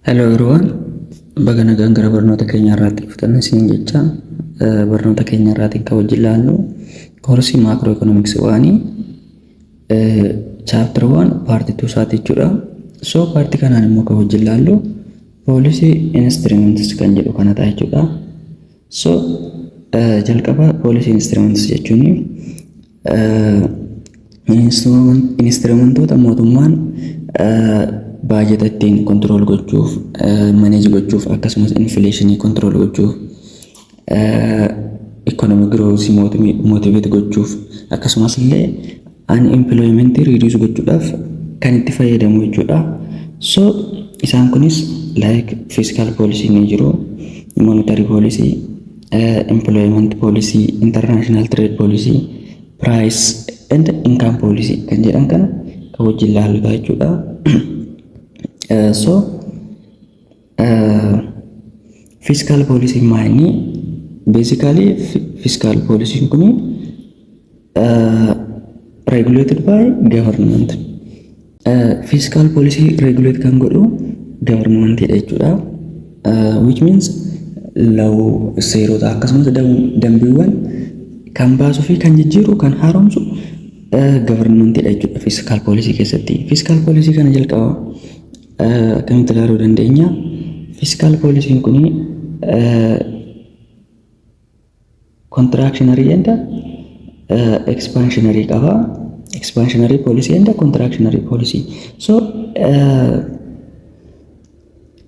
Hello everyone, baga nagaan gara barnoota keenya irraatti dhuftan isiniin jecha. Barnoota keenya irraatiin kan wajjin ilaallu koorsii macroeconomics one chapter 1 part 2 isaati jechuudha. So partii kanaan immoo kan wajjin ilaallu policy instruments kan jedhu kana ta'a jechuudha. So jalqaba policy instruments jechuun instrumentoota mootummaan baajata ittiin control gochuuf, manage gochuuf, akkasumas inflationii control gochuuf, economic growth motivate gochuuf, akkasumas illee unemployment reduce gochuudhaaf kan itti fayyadamu jechuudha. So isaan kunis like fiscal policy ni jiru, monetary policy, employment policy, international trade policy, price and income policy kan jedhan kana kan wajjin ilaallu jechuudha. So fiscal policy maali? Basically, fiscal policy kun regulated by government. Fiscal policy regulate kan godhu government dha jechuudha. Which means law, seerota, akkasumas dambiiwwan kan baasuu fi kan jijjiiru, kan haaromsu government dha jechuudha fiscal policy keessatti. Fiscal policy kana jalqaba akkamitti ilaaluu dandeenya? Fiscal policy kun contractionary and expansionary qaba. Expansionary policy and contractionary policy. So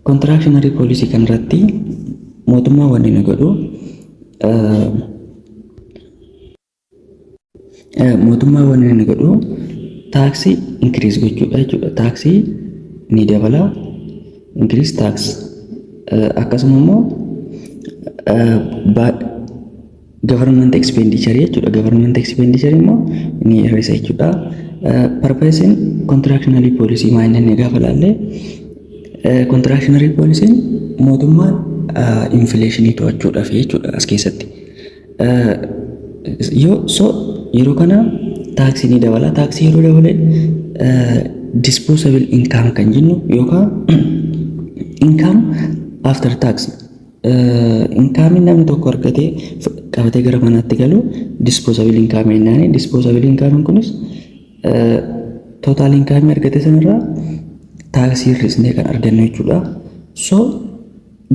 contractionary policy kan irratti mootummaan wanni inni godhu, taxii increase gochuudha jechuudha. Taxii ni dabala, increase tax, akkasuma immoo government expenditure jechuudha. Government expenditure immoo ni hir'isa jechuudha. Purpose contractionary policy maal inni gaafa ilaalle, contractionary policy mootummaan inflationii to'achuudhaaf jechuudha as keessatti. Yoo so yeroo kana taxii ni dabala. Taxii yeroo dabale, disposable income kan jennu yookaan income after tax, income namni tokko argatee qabatee gara manaatti galu disposable income jennaani. Disposable income kunis total income argate sanarraa taxii hir'isnee kan argannu jechuudha. So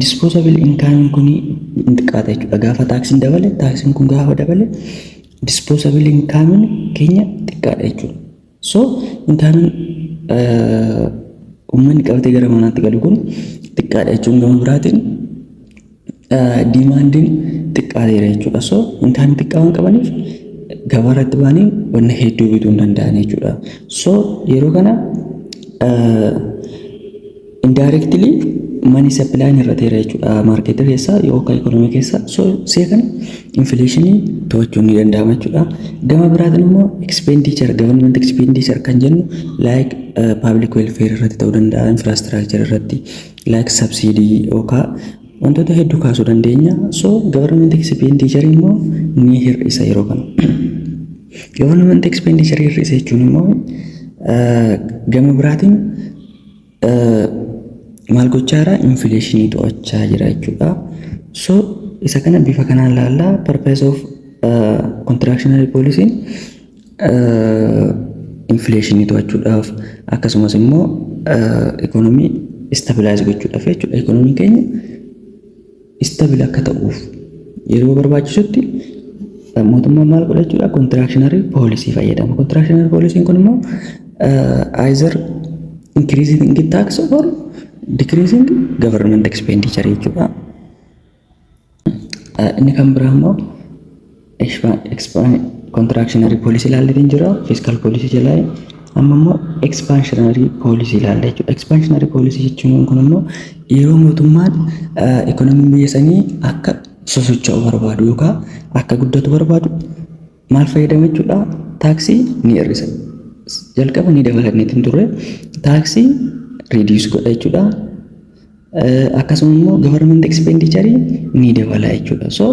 disposable income kun hin xiqqaata jechuudha. Gaafa taxiin dabale, taxiin kun gaafa dabale, disposable income keenya xiqqaadha jechuudha. So income uummanni qabatee gara manaatti galu kun xiqqaadha jechuun gama biraatiin demandiin xiqqaateera jechuudha. So income xiqqaa waan qabaniif gabaa irratti ba'anii wanna hedduu bituu hin danda'an jechuudha. So yeroo kana indirectly money supply hir'ateera jechuudha marketii keessa yookaan economy keessa. So see kana inflationii to'achuun ni danda'ama jechuudha. Gama biraatiin immoo expenditure, government expenditure kan jennu like public welfare irratti ta'uu danda'a, infrastructure irratti, like subsidy yookaan wantoota hedduu kaasuu dandeenya. So government expenditure immoo ni hir'isa yeroo kana. Government expenditure hir'isa jechuun immoo gama biraatiin maal gochaa jira? Inflationii to'achaa jira jechuudha. So isa kana bifa kanaan ilaallaa. Purpose of contractionary policy inflationii to'achuudhaaf, akkasumas immoo economy stabilize gochuudhaaf jechuudha. Economyn keenya stable akka ta'uuf yeroo barbaachisutti mootummaan maal godha jechuudha? Contractionary policy fayyadama. Contractionary policyn kun immoo either increasing tax or decreasing government expenditure jechuudha. Inni kan biraa immoo contractionary policy ilaalleetiin jira, fiscal policy jalaa. Amma immoo expansionary policy ilaalla jechuudha. Expansionary policy jechuun kun immoo yeroo mootummaan economyn biyya sanii akka sosocho'u barbaadu yookaan akka guddatu barbaadu maal fayyadama jechuudha? Taxii ni hir'isa. Jalqaba ni dabalanneetiin turre, taxii reduce godha jechuudha. Akkasuma immoo government expenditure ni dabala jechuudha. So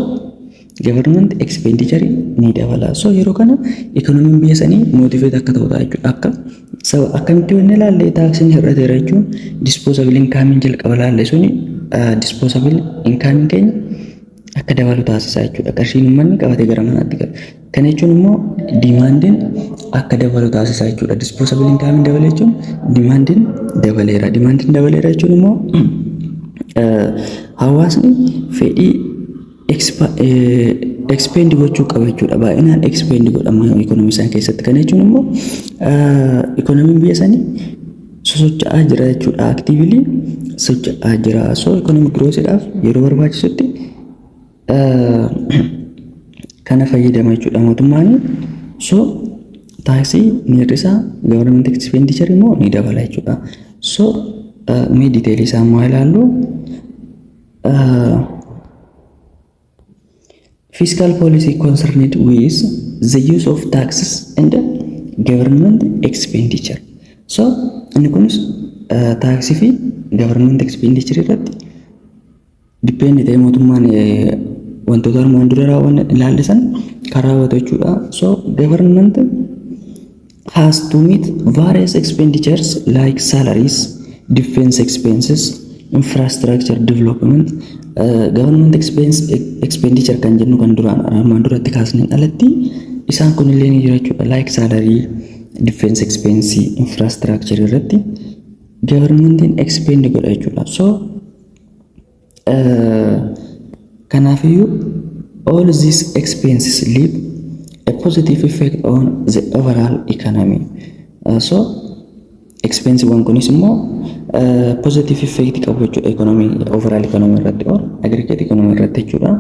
government expenditure ni dabala. So yeroo kana economyn biyya sanii motivate akka ta'u ta'a jechuudha. Akka Akkamitti wanni ilaalle, taaksiin hir'ateera jechuun disposable incomeiin jalqaba ilaalle suni, disposable incomeiin keenya akka dabalu taasisa jechuudha. Qarshiin uummanni qabatee gara manaatti gala. Kana jechuun immoo demandiin akka dabalu taasisa jechuudha. Disposable incomeiin dabale jechuun demandiin dabaleera. Demandiin dabaleera jechuun immoo hawaasni fedhii expend gochuu qaba jechuudha. Baay'inaan expend godhama ikonomii isaan keessatti. Kana jechuun immoo ikonomiin biyya sanii sosocho'aa jira jechuudha. Actively socho'aa jira. So economic growthiidhaaf yeroo barbaachisutti kana fayyadama jechuudha mootummaan. So taaksii ni hir'isa, government expenditure immoo ni dabala jechuudha. So mee detailii isaa immoo ilaallu. Fiscal policy concerned with the use of taxes and government expenditure. So inni kunis taaksii fi government expenditure irratti depend ta'ee mootummaan wantoota armaan dura raawwanne ilaalle kan raawwatu jechuudha. So government has to meet various expenditures like salaries, defense expenses, infrastructure development, government expense expenditure kan jennu kan duraan armaan duratti kaasneen alatti isaan kun illee ni jira jechuudha. Like salary, defense expense, infrastructure irratti governmentiin expend godha jechuudha. So kanaafiyyuu all these expenses leave a positive effect on the overall economy. So expensiiwwan kunis immoo positive effect qabu jechuudha economy, overall economy irratti or aggregate economy irratti jechuudha.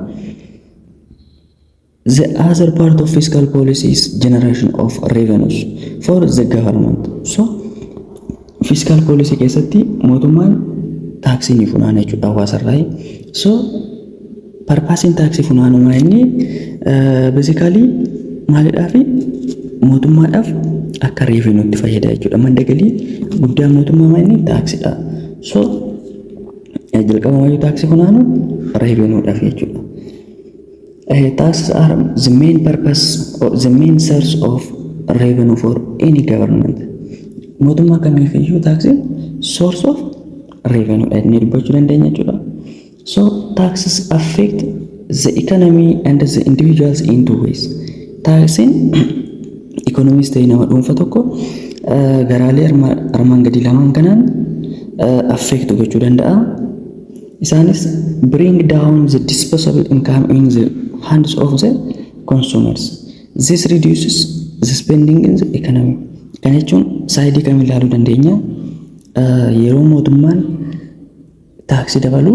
The other part of fiscal policy is generation of revenues for the government. So fiscal policy keessatti mootummaan taaksii ni funaana jechuudha hawaasarraa. So purposeiin taaksii funaanumaa inni basically maalidhaafi mootummaadhaaf akka revenueutti fayyada jechuudha. Madda galii guddaa mootummaa inni taaksiidha. So jalqabamayyuu taaksii funaanu revenuedhaaf jechuudha. Taxes are the main purpose or the main source of revenue for any government. Mootummaa kamiifiyyuu taaksiin source of revenue dha jennee dubbachuu dandeenya jechuudha. So taxes affect the economy and the individuals in two ways. Taaksiin ikonomiis ta'e nama dhuunfa tokko garaalee armaan gadi lamaan kanaan affect gochuu danda'a. Isaanis bring down the disposable income in the hands of the consumers. This reduces the spending in the economy. Kana jechuun sideii kam ilaaluu dandeenya? Yeroo mootummaan taaksii dabalu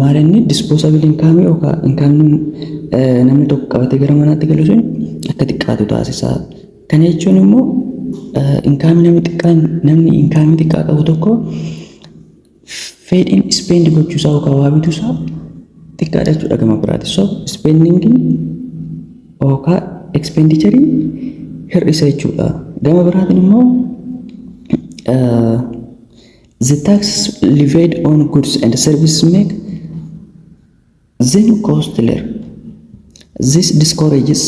maal inni disposable income yookaan income namni tokko qabatee gara manaatti galu sun akka xiqqaatu taasisa. Kana jechuun immoo income namni xiqqaan, namni income xiqqaa qabu tokko fedhiin spend gochuusaa yookaan waa bituusaa xiqqaadha jechuudha gama biraati. So spendingiin yookaan expenditureii hir'isa jechuudha. Gama biraatiin immoo the taxes levied on goods and services make them costlier. This discourages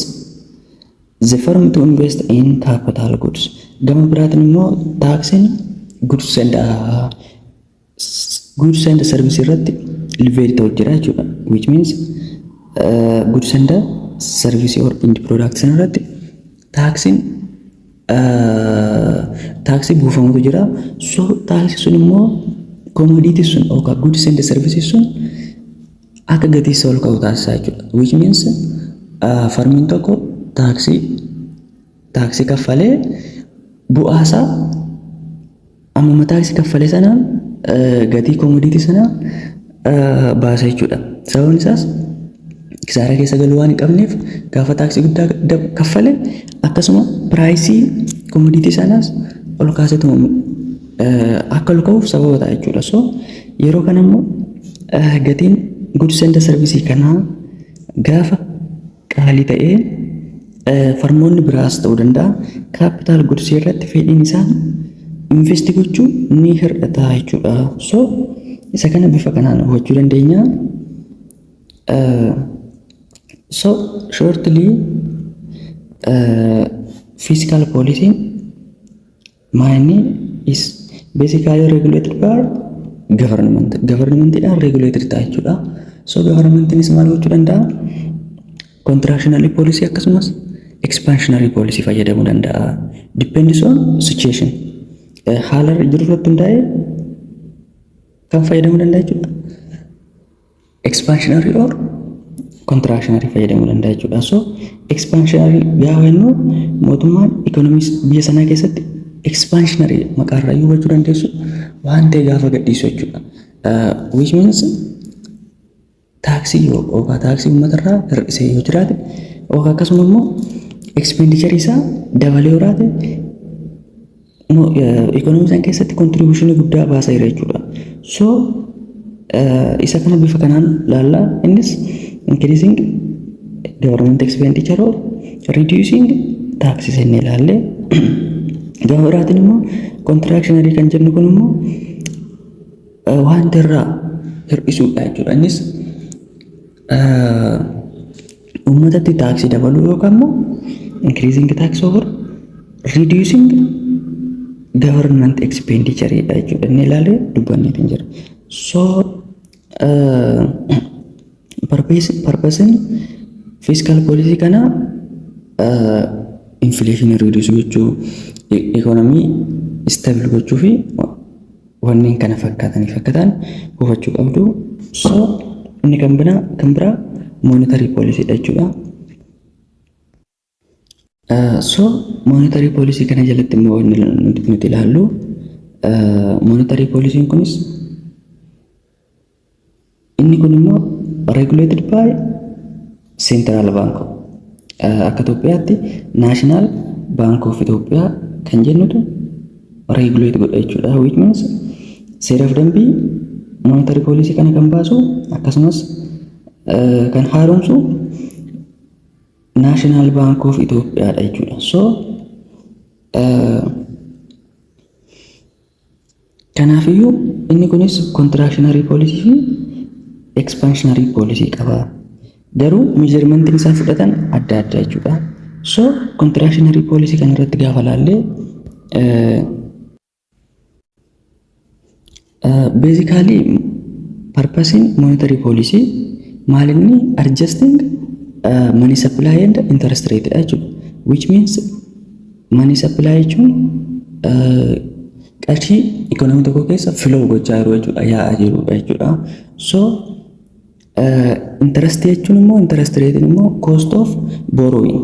the firm to invest in capital goods. Gama biraatiin immoo taaksiin goods and service irratti levied ta'u jira jechuudha. Which means goods and service or end products irratti taaksiin taaksii buufamutu jira. So taaksii sun immoo commodity sun yookaan goods and services sun akka gatii isaa ol ka'u taasisaa jechuudha. Which means firmiin tokko taaksii kaffalee bu'aasaa ammuma taaksii kaffalee sanaan gatii commodity sanaa baasa jechuudha. Sababni isaas kisaaraa keessa galuu waan hin qabneef gaafa taaksii guddaa kaffale akkasuma priceii commodity sanaas ol kaasetu akka ol ka'uuf sababa ta'a jechuudha. So yeroo kana immoo gatiin goods and service kanaa gaafa qaalii ta'ee firmoonni biraas ta'uu danda'a capital goods irratti fedhiin isaan invest gochuu ni hir'ata jechuudha. So isa kana bifa kanaan hubachuu dandeenya. So shortly, fiscal policy Maanni is basically regulated by government. Governmentidhaan regulated ta'a jechuudha. So governmentiinis maal gochuu danda'a? Contractionary policy akkasumas expansionary policy fayyadamuu danda'a. Depends on situation. Haala jiru irratti hundaa'ee kan fayyadamuu danda'a jechuudha. Expansionary or contractionary fayyadamuu danda'a jechuudha. So expansionary gaafa jennu, mootummaan ikonomii biyya sanaa keessatti expansionary maqaarraa iyyuu hubachuu dandeessu, waan ta'e gaafa gadhiisu jechuudha. Which means taaksii yookaan taaksii uummatarraa hir'isee yoo jiraate, yookaan akkasuma immoo expenditure isaa dabalee yoo jiraate, ikonomii isaan keessatti contributionii guddaa baasaa jira jechuudha. So isa kana bifa kanaan laallaa, innis increasing government expenditure or reducing taxes inni ilaallee. Gaafa biraatiin immoo contractionary kan jennu kun immoo wanta irraa hir'isuudha jechuudha. Innis uummatatti taaksii dabaluu yookaan immoo increasing tax over reducing government expenditure dha jechuudha. Inni ilaalee dubbanneetiin jira. So purpose fiscal policy kana inflation reduce gochuu, economy stable gochuu fi wanneen kana fakkaatanii fakkaatan hubachuu qabdu. So inni kan biraa monetary policy dha jechuudha. So monetary policy kana jalatti immoo inni nuti ilaallu, monetary policy kunis, inni kun immoo regulated by central bank. Akka Itoophiyaatti National Bank of Ethiopia kan jennutu regulate godha jechuudha. Which means seeraaf dambii monetary policy kana kan baasu, akkasumas kan haaromsu National Bank of Itoophiyaadha jechuudha. So kanaafiyyuu inni kunis contractionary policy fi expansionary policy qaba. Garuu measurementiin isaan fudhatan adda adda jechuudha. So contractionary policy kana irratti gaafa laallee, basically purpose monetary policy maal inni? Adjusting money supply and interest rate dha jechuudha. Which means money supply jechuun qarshii ikonomii tokko keessa flow gochaa jiru jechuudha, yaa'aa jirudha jechuudha. So interest jechuun immoo, interest rate immoo cost of borrowing,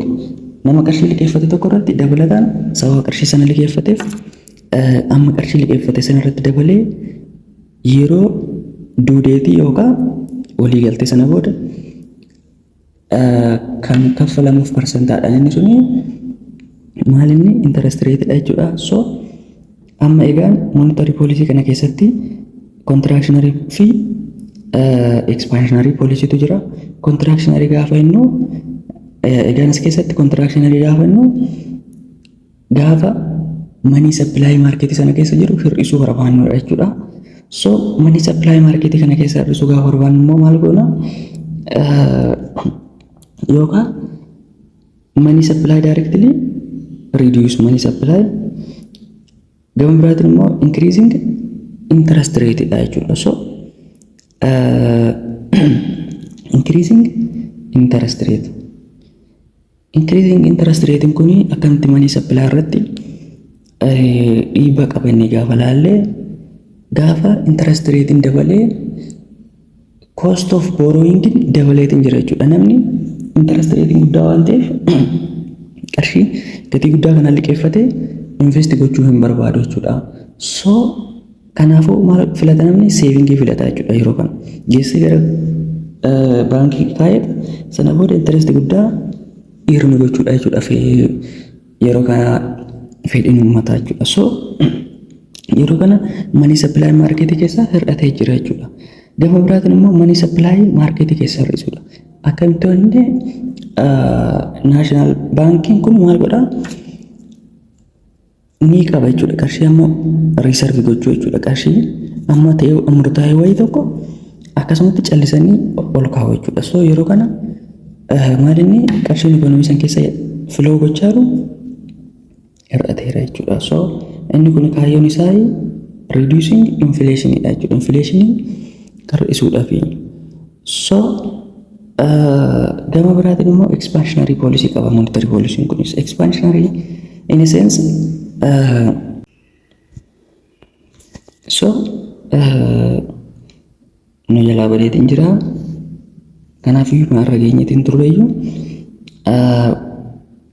nama qarshii liqeeffate tokko irratti dabalataan sababa qarshii sana liqeeffateef amma qarshii liqeeffate sana irratti dabalee yeroo due dateii yookaan waliigaltee sana booda kan kaffalamuuf parsentaadhaan, inni suni maal inni? Interest rate dha jechuudha. So amma egaan monetary policy kana keessatti contractionary fi expansionary policytu jira. Contractionary gaafa jennu, egaan as keessatti contractionary gaafa jennu, gaafa money supply market sana keessa jiru hir'isuu barbaannudha jechuudha. So money supply market kana keessa hir'isuu gaafa barbaannu immoo maal goona? Yookaan money supply directly reduce money supply, gama biraatiin immoo increasing interest rate dha jechuudha. So increasing interest rate. Increasing interest rate kun akkamitti money supply irratti dhiibbaa qaba inni gaafa laallee, gaafa interest rate dabalee cost of borrowing dabaleetiin jira jechuudha. Namni interest rate guddaa waan ta'eef qarshii gatii guddaa kana liqeeffatee invest gochuu hin barbaadu jechuudha. So kanaafuu maal filata namni? Savingii filata jechuudha yeroo kana. Geessee gara baankii kaa'eet sana booda interest guddaa earn gochuudha jechuudha yeroo kana fedhiin uummataa jechuudha. So yeroo kana money supply marketii keessaa hir'atee jira jechuudha. Gama biraatiin immoo money supply marketii keessaa hir'isuudha. Akkamitti wanni national baankiin kun maal godhaa? Ni qaba jechuudha. Qarshii amma reserve gochuu jechuudha. Qarshii amma ta'e murtaa'e wayii tokko akkasumatti callisanii ol kaa'u jechuudha. So yeroo kana maal inni? Qarshiin ikonomii san keessa flow gochaa jiru hir'ateera jechuudha. So Inni kun kaayyoon isaa reducing inflation dha jechuudha. Inflation hir'isuudhaafi. So gama biraatiin immoo expansionary policy qaba monetary policy kunis. Expansionary in a sense, so nu jalaa badeetiin jira. Kanaafiyyuu maarra geenyeetiin turreeyyuu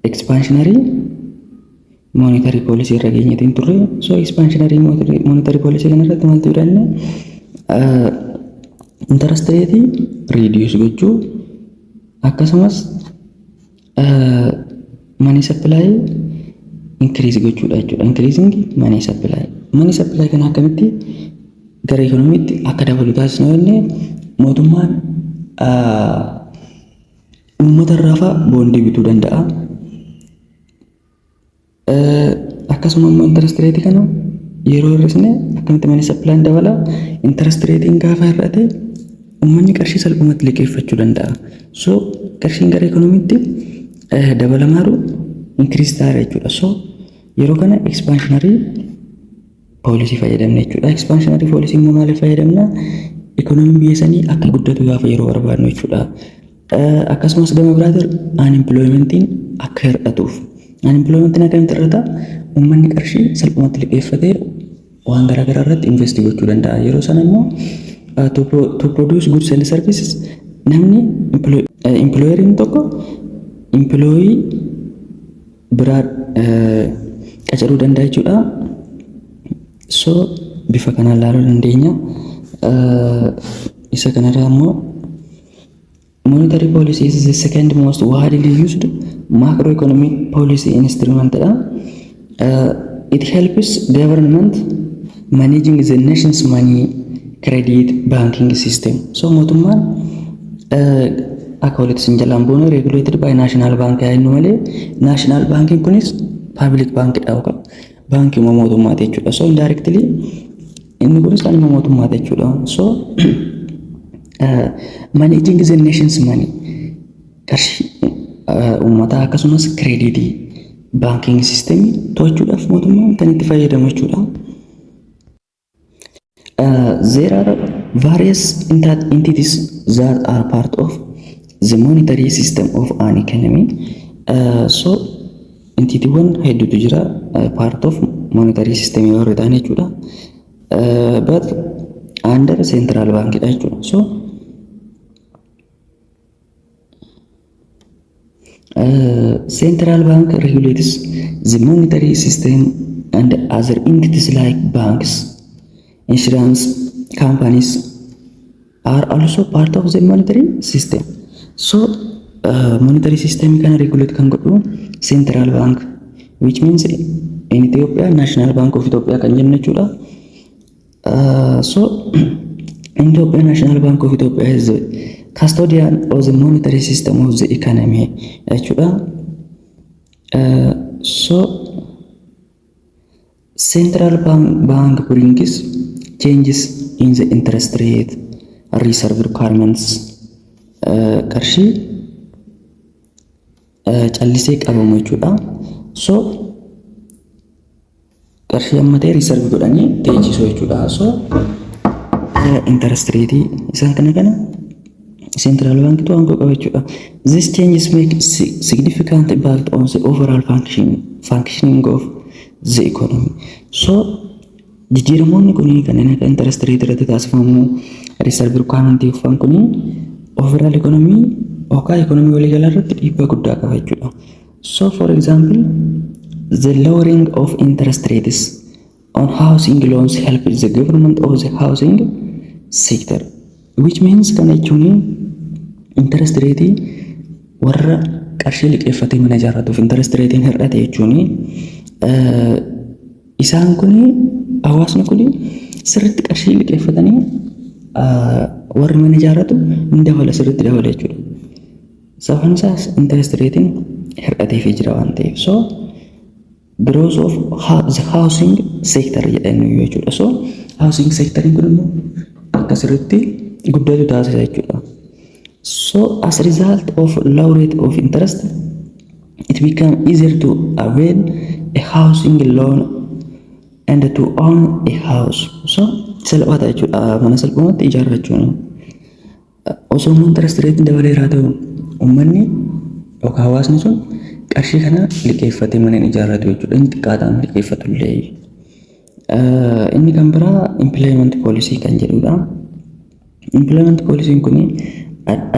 expansionary monetary policy irra geenyeetiin turre. So expansionary monetary policy kana irratti maaltu jedhanne? Interest rate reduce gochuu, akkasumas money supply increase gochuudha jechuudha. Increasing money supply. Money supply kana akkamitti gara economytti akka dabalu taasisna jennee, mootummaan uummata irraa fa'a bondii bituu danda'a. Akkasuma immoo interest rate kana yeroo hir'isne akkamitti money supply dabala? Interest ratein gaafa hir'ate uummanni qarshii salphumatti liqeeffachuu danda'a. So qarshiin gara economytti dabalamaaru increase ta'aa jechuudha. So yeroo kana expansionary policy fayyadamna jechuudha. Expansionary policy immoo maaliif fayyadamna? Economyn biyya sanii akka guddatu gaafa yeroo barbaadnu jechuudha. Akkasumas gama biraatiin unemploymentiin akka hir'atuuf. Unemploymentiin akkamitti hir'ata? Uummanni qarshii salphumatti liqeeffatee waan garaa garaa irratti invest gochuu danda'a. Yeroo sana immoo to produce goods and services, namni employeriin tokko employee biraa qacaruu danda'a jechuudha. So bifa kanaan ilaaluu dandeenya. Isa kanarraa immoo monetary policy is the second most widely used macroeconomic policy instrument dha. It helps government managing the nation's money, credit, banking system. So mootummaan akka walitti sin jalaan buune regulated by national bank yaa jennu malee, national banking kunis public bank dha yookaan baankii mootummaati jechuudha. So indirectly inni kunis kan mootummaati jechuudha. So managing the nation's money, qarshii uummataa, akkasumas creditii, banking systemii to'achuudhaaf mootummaan kan itti fayyadamu jechuudha. There are various entities that are part of the monetary system of an economy. So entitywwan hedduutu jira part of monetary system warri ta'an jechuudha. But under central bank dha jechuudha. So central bank regulates the monetary system and other entities like banks, insurance companies are also part of the monetary system. So monetary system kana regulate kan godhu central bank, which means in Ethiopia National Bank of Ethiopia kan jennu jechuudha. So in Ethiopia, National Bank of Ethiopia is the custodian of the monetary system of the economy jechuudha. So central bank brings changes in the interest rate, reserve requirements, qarshii callisee qabamu jechuudha. So qarshii amma ta'e reserve godhanii teechisuu jechuudha. So interest rate isaan kana central bankitu aangoo qaba jechuudha. These changes make significant impact on the overall functioning of the economy. So jijjiiramoonni kun kanneen akka interest rate irratti taasifamu, reserve requirement uffan kun overall economy yookaan economy waliigalaa irratti dhiibbaa guddaa qaba jechuudha. So for example, the lowering of interest rates on housing loans help the government of the housing sector, which means kana jechuun interest rate warra qarshii liqeeffatee mana ijaarratuuf interest ratein hir'ate jechuun isaan kun, hawaasni kun sirriitti qarshii liqeeffatanii warri mana ijaarratu ni dabala, sirriitti dabala jechuudha. Sababni isaas interest ratein hir'ateefii jira waan ta'eef. So growth of the housing sector jedhanii jechuudha. So housing sectoriin kun immoo akka sirriitti guddatu taasisa jechuudha. So as a result of low rate of interest, it become easier to avail a housing loan. and to own a house. So salphaadha jechuudha mana salphumatti ijaarrachuun. Osoo interest rate dabaleeraa ta'u, uummanni yookaan hawaasni sun qarshii kana liqeeffatee mana hin ijaarratu jechuudha. Inni xiqqaadhaan liqeeffatu illee. Inni kan biraa employment policy kan jedhudha. Employment policy kun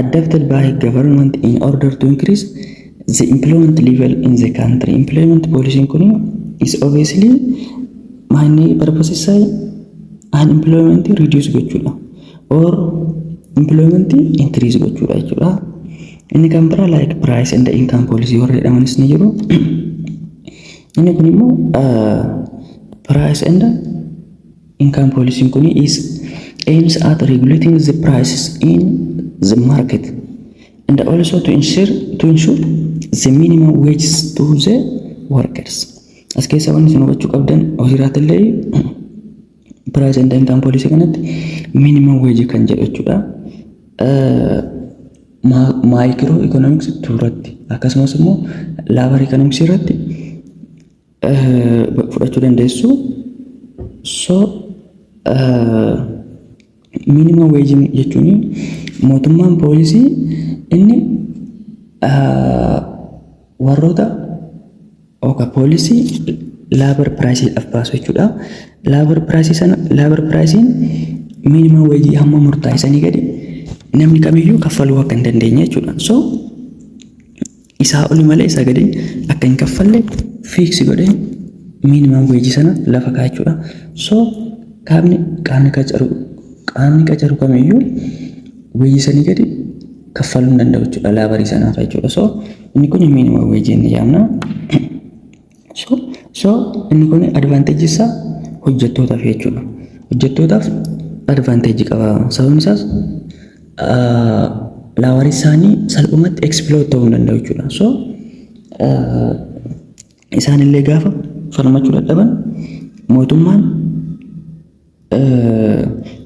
adopted by government in order to increase the employment level in the country. Employment policy kun is obviously maanni purpose isaa unemployment reduce gochuudha or employment increase gochuudha jechuudha. Inni kan biraa like price and income policy warra jedhamanis ni jiru. Inni kun immoo price and income policy kun is aims at regulating the prices in the market and also to ensure the minimum wages to the workers. As keessa wanni isin hubachuu qabdan hojiraatti illee price and income policy kanatti minimum wage kan jedhu jechuudha. Micro economics irratti akkasumas immoo labor economics irratti fudhachuu dandeessu. So minimum wage jechuun mootummaan policy inni warroota yookaan policy labor priceiidhaaf baasu jechuudha. Labor priceii sana, labor priceiin minimum wageii hamma murtaa'e sanii gadi namni kamiyyuu kaffaluu akka hin dandeenye jechuudha. So isaa oli malee isaa gadi akka hin kaffalle fix godhee minimum wageii sana lafa kaa'a jechuudha. So qaamni qacaru kamiyyuu wageii sanii gadi kaffaluu hin danda'u jechuudha laborii sanaaf jechuudha. So inni kun minimum wageii inni jedhamna. So inni kun advantageii isaa hojjettootaaf jechuudha. Hojjettootaaf advantageii qaba. Sababni isaas laborii isaanii salphumatti exploit ta'uu hin danda'u jechuudha. So isaanillee gaafa falmachuu dadhaban, mootummaan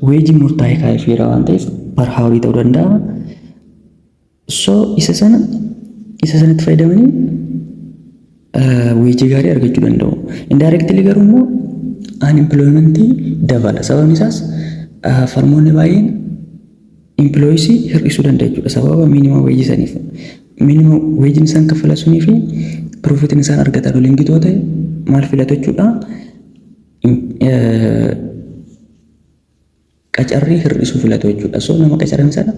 wageii murtaa'e kaa'eefeera waan ta'eef, per hourii ta'uu danda'a. So isa sanatti fayyadamanii wageii gaarii argachuu danda'u. Indirectly garuu immoo unemploymentii dabala. Sababni isaas firmoonni baay'een employeesii hir'isuu danda'a jechuudha. Sababa minimum wageii saniif. Minimum wageiin isaan kaffalan sunii fi profitiin isaan argatan waliin gitoo ta'e maal filatu jechuudha? Qacarrii hir'isuu filatu jechuudha. So nama qacaran sana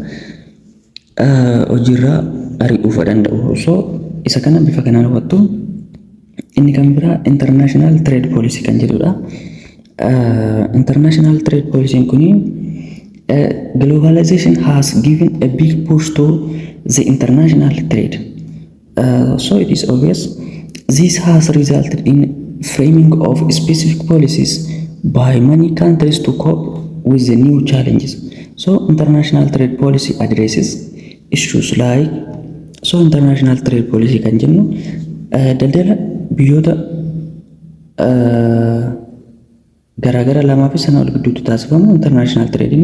hojiirraa ari'uu danda'u. So isa kana bifa kanaan hubattu. Inni kan biraa international trade policy kan jedhudha. International trade policy kuni, globalization has given a big push to the international trade. So it is obvious this has resulted in framing of specific policies by many countries to cope with the new challenges. So international trade policy addresses issues like, so international trade policy kan jennu daldala biyyoota garaagara lamaa fi sana ol gidduutti taasifamu international trade.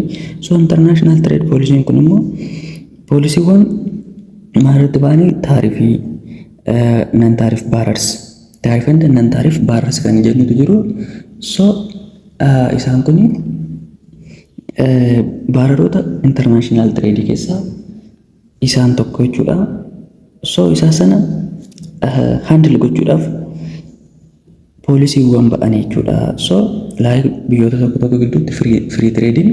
So international trade policy kun immoo policywwan maalirratti ba'anii, tariffii, non tariff barriers, tariff and non tariff barriers kan jennutu jiru. So isaan kun barrieroota international trade keessaa isaan tokko jechuudha. So isaa sana handle gochuudhaaf policywwan ba'an jechuudha. So like biyyoota tokko tokko gidduutti free tradeiin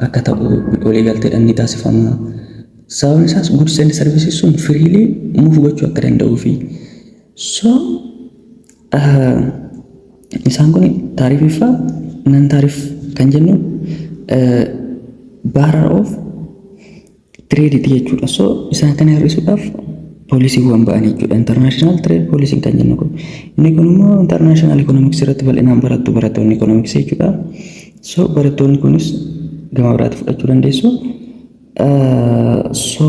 akka ta'u waliigalteedhaan ni taasifama. Sababni isaas goods and services sun freely move gochuu akka danda'uufi. So isaan kun tariffii fa'aa, non tariff kan jennu barrier of tradeiiti jechuudha. So isaan kana hir'isuudhaaf policywwan ba'an jechuudha. International trade policyn kan jennu kun. Inni kun immoo international economics irratti bal'inaan barattu barattoonni economics jechuudha. So barattoonni kunis gama biraatti fudhachuu dandeessu. So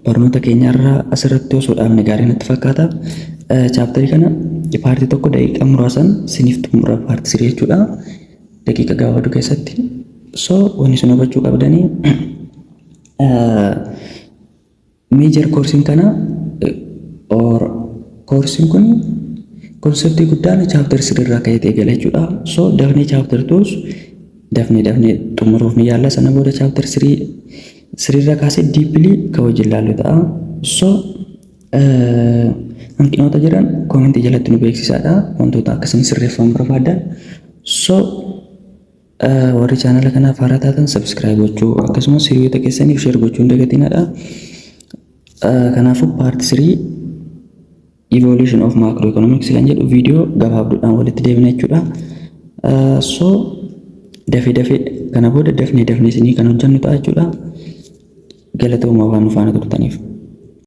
barnoota keenyarraa asirratti osoo dhaabne gaarii natti fakkaata. Chapterii kana partii 1 daqiiqaa muraasan siniif xumura, part 3 jechuudha. Daqiiqa gabaabduu keessatti. So wanni isin hubachuu qabdanii major courseiin kana or courseiin kun Conceptii guddaan chapter 3 irraa ka'ee eegala jechuudha. So dafnee chapter 2 dafnee dafnee xumuruuf ni yaalla. Sana booda chapter 3 irraa kaasee deeply kan wajjin ilaallu ta'a. So hanqinoota jiran commentii jalatti nu beeksisaadha. Wantoota akkasiin sirreeffaman barbaadan. So warri channela kanaaf haaraa taatan subscribe gochuu, akkasumas hiriyoota keessaniif share gochuu hin dagatinaadha. Kanaafuu part 3 evolution of macroeconomics kan jedhu viidiyoo gabaabduudhaan walitti deebina jechuudha. So dafee dafee kana booda dafnee dafnee isinii kan hojjennu ta'a jechuudha. Galatoomaa waan nu faana turtaniif.